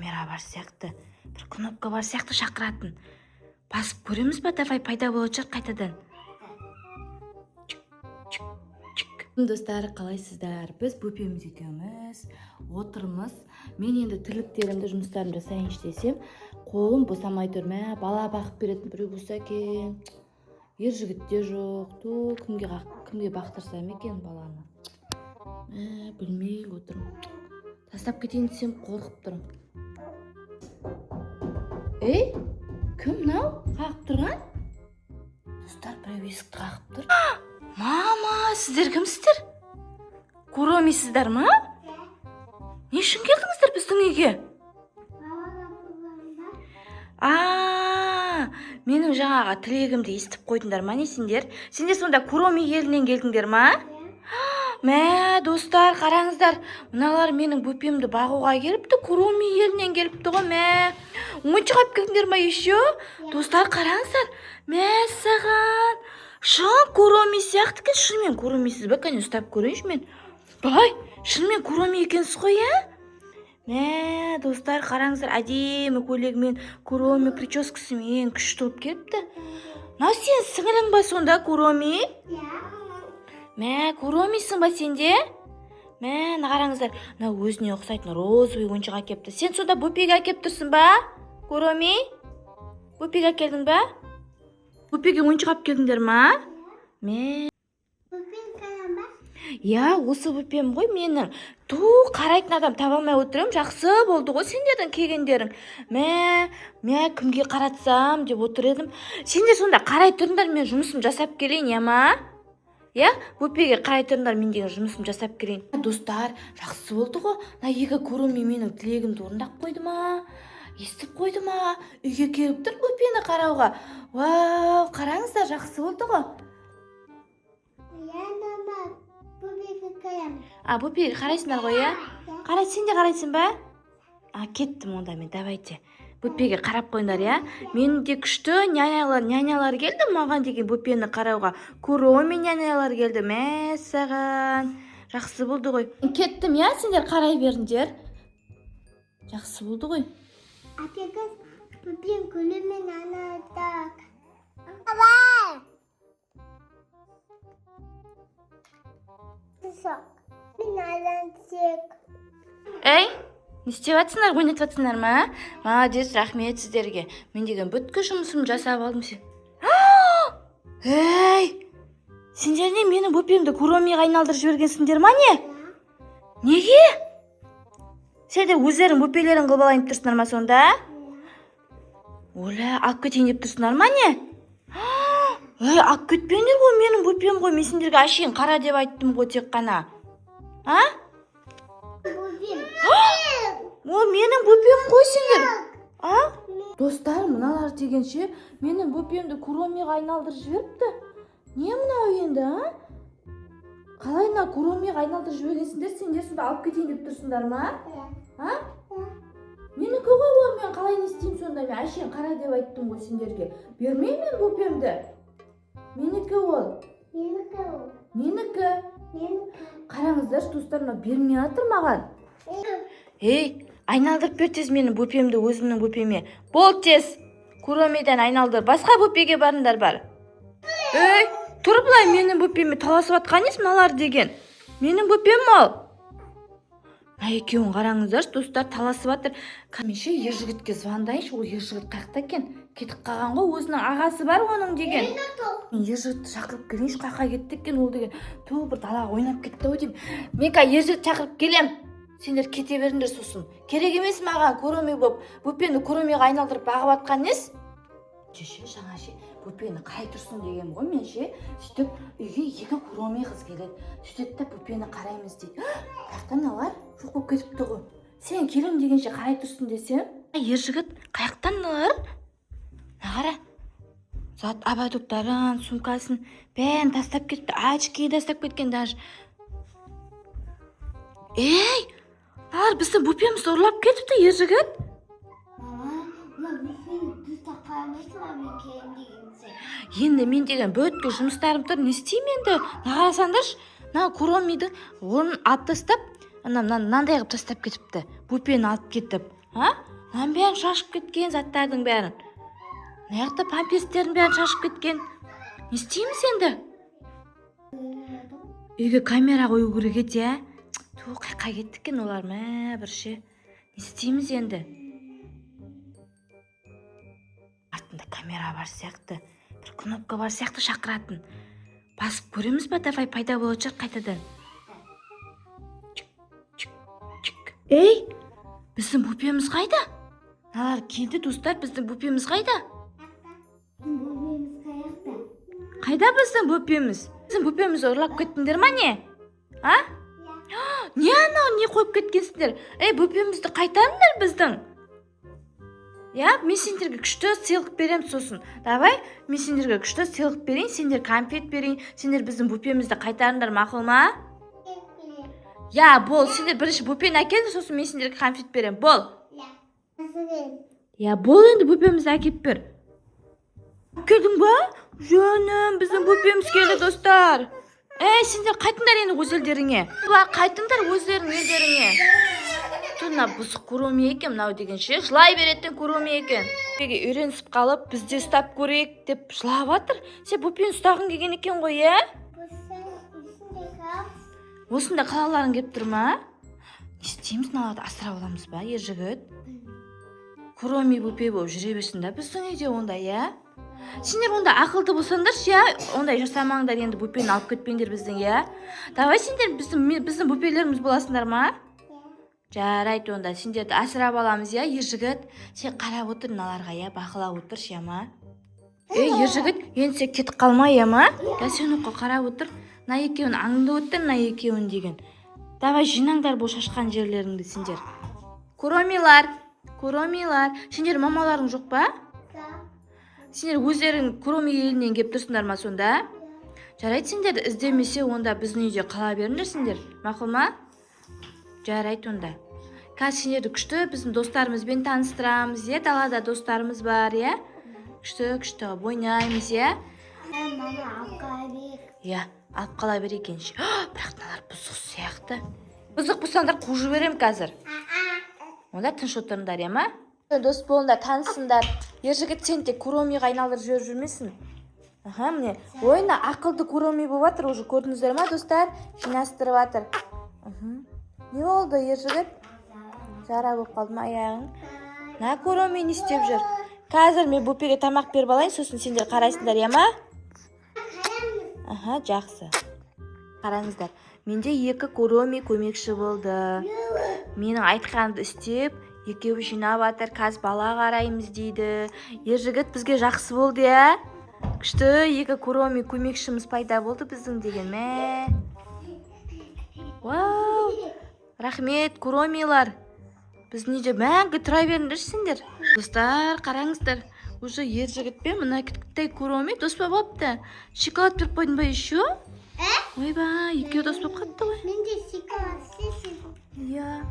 Камера бар сияқты, бір кнопка бар сияқты шақыратын. Басып көреміз ба? Давай, пайда болатын шығар қайтадан. Чик, чик, чик. Достар, қалайсыздар? Біз бөпеміз екеуміз отырмыз. Мен енді тірліктерімді, жұмыстарымды жасайыншы десем, қолым босамай тұр. Мә, бала бағып беретін біреу болса екен. Ер жігіт те жоқ. Ту, кімге бақтырсам екен баланы? Мә, білмей отырмын. Тастап кетейін десем, қорқып тұрмын. Ей, кім мынау қағып тұрған? Достар, біреу есікті қағып тұр. Мама, сіздер кімсіздер? Куромисіздер ма? Не үшін келдіңіздер біздің үйге? А, менің жаңағы тілегімді естіп қойдыңдар ма, не сендер? Сендер сонда Куроми елінен келдіңдер ма? Мә, достар, қараңыздар, мыналар менің бөпемді бағуға келіпті. Куроми елінен келіпті ғой. Мә, ойыншық алып келдіңдер ма еще? Достар, қараңыздар, мәссаған, шын Куроми сияқты екен. Шынымен Куромисіз ба? Кәне, ұстап көрейінші мен. Бай, шынымен Куроми екенсіз ғой, иә? Мә, достар, қараңыздар, әдемі көйлегімен, Куроми прическасымен күшті болып келіпті. Мынау сенің сіңілің ба сонда, Куроми? Мә, Куромисің ба сен де? Мә, мына қараңыздар, мына өзіне ұқсайтын розовый ойыншық әкеліпті. Сен сонда бөпеге әкеліп тұрсың ба, Куроми? Бөпеге әкелдің ба? Бөпеге ойыншық алып келдіңдер ма? Мә, иә, осы бөпем ғой менің. Ту, қарайтын адам таба алмай отыр едім. Жақсы болды ғой сендердің келгендерің. Мә, мә, кімге қаратсам деп отыр едім. Сендер сонда қарай тұрыңдар, мен жұмысымды жасап келейін, иә ма? Иә, бөпеге қарай тұрыңдар, мен деген жұмысымды жасап келейін. Достар, жақсы болды ғой. Мына екі Куроми менің тілегімді орындап қойды ма, естіп қойды ма? Үйге келіп тұр бөпені қарауға. Вау, қараңыздар, жақсы болды ғой. Иә, мама, бөбекке қараймын. А, бөпеге қарайсыңдар ғой, иә? Қарай, сен де қарайсың ба? А, кеттім онда мен. Давайте, бөпеге қарап қойыңдар, иә? Менің де күшті нянялар келді маған деген бөпені қарауға. Куроми нянялар келді. Мәссаған, жақсы болды ғой. Кеттім, иә, сендер қарай беріңдер. Жақсы болды ғой. Әкеңіз бөпен көлімен ана так. Давай! Сок. Мен алансек. Ей, не істеп жатсыңдар? Ойнатып жатсыңдар ма? Молодец, рахмет сіздерге. Мен деген бүткіл жұмысымды жасап алдым. Сен, ей, сендер не, менің бөпемді Куромиға айналдырып жібергенсіңдер ма, не? Неге сендер өздерің бөпелерің қылып алайын деп тұрсыңдар ма сонда? Оля, алып кетейін деп тұрсыңдар ма, не? Ей, алып кетпеңдер ғой, менің бөпем ғой. Мен сендерге әшейін қара деп айттым ғой тек қана. А? Бөпем. Ол менің бөпем ғой сендер. А? Достар, мыналар дегенше менің бөпемді Куромиға айналдырып жіберіпті. Не мынау енді, а? Қалай мына Куромиға айналдырып жібергенсіңдер? Сендер сонда алып кетейін деп тұрсыңдар ма? А? Менікі ғой ол, мен қалай, не істеймін сонда? Мен әшейін қара деп айттым ғой сендерге. Бермеймін мен бөпемді. Менікі ол. Менікі ол. Менікі. Менікі. Қараңыздаршы, достар, мынау бермей жатыр маған. Ей, айналдырып бер тез менің бөпемді өзімнің бөпеме. Бол, тез. Куромидан айналдыр. Басқа бөпеге барыңдар, бар. Ей, тұр былай, менің бөпеме таласып жатқан несі мыналар деген? Менің бөпем ол. Мына екеуін қараңыздаршы, достар, таласып жатыр. Мен ше, ер жігітке звондайыншы, ол ер жігіт қаяқта екен? Кетіп қалған ғой, өзінің ағасы бар оның деген. Мен ер жігітті шақырып келейінші, қаяққа кетті екен ол деген? Ту, бір далаға ойнап кетті ау деймін. Мен қазір ер жігіт шақырып келем. Сендер кете беріңдер сосын. Керек емес маған Куроми болып, бөпені Куромиға айналдырып бағып жатқан несі? Ше, жаңа ше, бөпені қарай тұрсын деген ғой мен ше. Сөйтіп үйге екі Куроми қыз келеді. Сөйтеді да, бөпені қараймыз дейді. Қаяқта мыналар? Жоқ болып кетіпті ғой. Сен келем дегенше қарай тұрсын десем. Ер жігіт, қаяқтан мыналар? Мына қара. Зат ободоктарын, сумкасын бәрін тастап кетіпті. Очки тастап кеткен даже. Ей, мыналар біздің бөпемізді ұрлап кетіпті, ер жігіт. Мама, мама, сен дұрыс қарамайсың ба мен келем дегенше? Енді мен деген бүткіл жұмыстарым тұр, не істеймін енді? Мына қарасаңдаршы, мына Куромидің орнын алып тастап, ана мынандай қылып тастап кетіпті. Бөпені алып кетіп. А? Мынаның бәрін шашып кеткен, заттардың бәрін. Мына жақта памперстердің бәрін шашып кеткен. Не істейміз енді? Үйге камера қою керек еді, иә. Ту, қайқа кетті екен олар? Мә, бір ше, не істейміз енді? Артында камера бар сияқты, бір кнопка бар сияқты шақыратын. Басып көреміз ба? Давай, пайда болатын шығар қайтадан. Чик, чик, чик. Ей, біздің бөпеміз қайда? Мыналар келді, достар. Біздің бөпеміз қайда? Бөпеміз қаяқта? Қайда біздің бөпеміз? Біздің бөпемізді ұрлап кеттіңдер ма, не? А, не анау, не қойып кеткенсіңдер? Ей, бөпемізді қайтарыңдар біздің, иә. Мен сендерге күшті сыйлық беремін сосын. Давай, мен сендерге күшті сыйлық берейін, сендер конфет берейін. Сендер біздің бөпемізді қайтарыңдар, мақұл ма? Иә, бол. Сендер бірінші бөпені әкеліңдер, сосын мен сендерге конфет беремін, бол. Иә, бол енді, бөпемізді әкеліп бер. Келдің ба, жаным? Біздің бөпеміз келді, достар. Ей, сендер қайтыңдар енді өз елдеріңе. Бұлар, қайтыңдар өздерің елдеріңе. Ту, мына бұзық Куроми екен мынау деген ше, жылай беретін Куроми екен. Бөпеге үйренісіп қалып, біз де ұстап көрейік деп жылап жатыр. Сен бөпені ұстағың келген екен ғой, иә? Осында қалаларың келіп тұр ма? Не істейміз, мыналарды асырап аламыз ба, ер жігіт? Куроми бөпе болып жүре берсін да біздің үйде онда, иә. Сендер онда ақылды болсаңдаршы, иә, ондай жасамаңдар енді, бөпені алып кетпеңдер біздің, иә. Давай, сендер біздің бөпелеріміз боласыңдар ма? Жарайды онда, сендерді асырап аламыз, иә. Ер жігіт, сен қарап отыр мыналарға, иә, бақылап отыршы, иә ма? Ей, ер жігіт, енді сен кетіп қалма, иә ма? Иә, сен оқы, қарап отыр, мына екеуін аңдып отыр, мына екеуін деген. Давай, жинаңдар бұл шашқан жерлеріңді сендер. Куромилар, Куромилар, сендер мамаларың жоқ па? Сендер өздерің Куроми елінен келіп тұрсыңдар ма сонда? Жарайды, сендерді іздемесе, онда біздің үйде қала беріңдер сендер, мақұл ма? Жарайды онда. Қазір сендерді күшті біздің достарымызбен таныстырамыз, иә. Далада достарымыз бар, иә, күшті күшті қылып ойнаймыз, иә. Мама, алып қала берейік. Иә, алып қала берейік ендеше. Бірақ мыналар бұзық сияқты. Бұзық болсаңдар, қуып жіберемін қазір. Онда тыныш отырыңдар, иә ма? Дос болыңдар, танысыңдар. Ер жігіт, сен тек Куромиға айналдырып жіберіп жүрмесін. Аха, міне, ойына ақылды Куроми болып жатыр уже, көрдіңіздер ма, достар? Жинастырып жатыр. Не болды, ер жігіт? Жара болып қалды ма аяғың? Мына Куроми не істеп жүр? Қазір мен бөпеге тамақ беріп алайын, сосын сендер қарайсыңдар, иә ма? Аха, жақсы. Қараңыздар, менде екі Куроми көмекші болды. Менің айтқанымды істеп, екеуі жинап жатыр. Қазір бала қараймыз дейді. Ер жігіт бізге жақсы болды, иә. Күшті екі Куроми көмекшіміз пайда болды біздің деген, мә. Вау, рахмет, Куромилар. Біздің үйде мәңгі тұра беріңдерші сендер. Достар, қараңыздар, уже ер жігіт пен мына кішкентай Куроми дос болып алыпты. Шоколад беріп қойдың ба еще? Ойбай, екеуі дос болып қалыпты ғой. Менде шоколад істесін. Иә.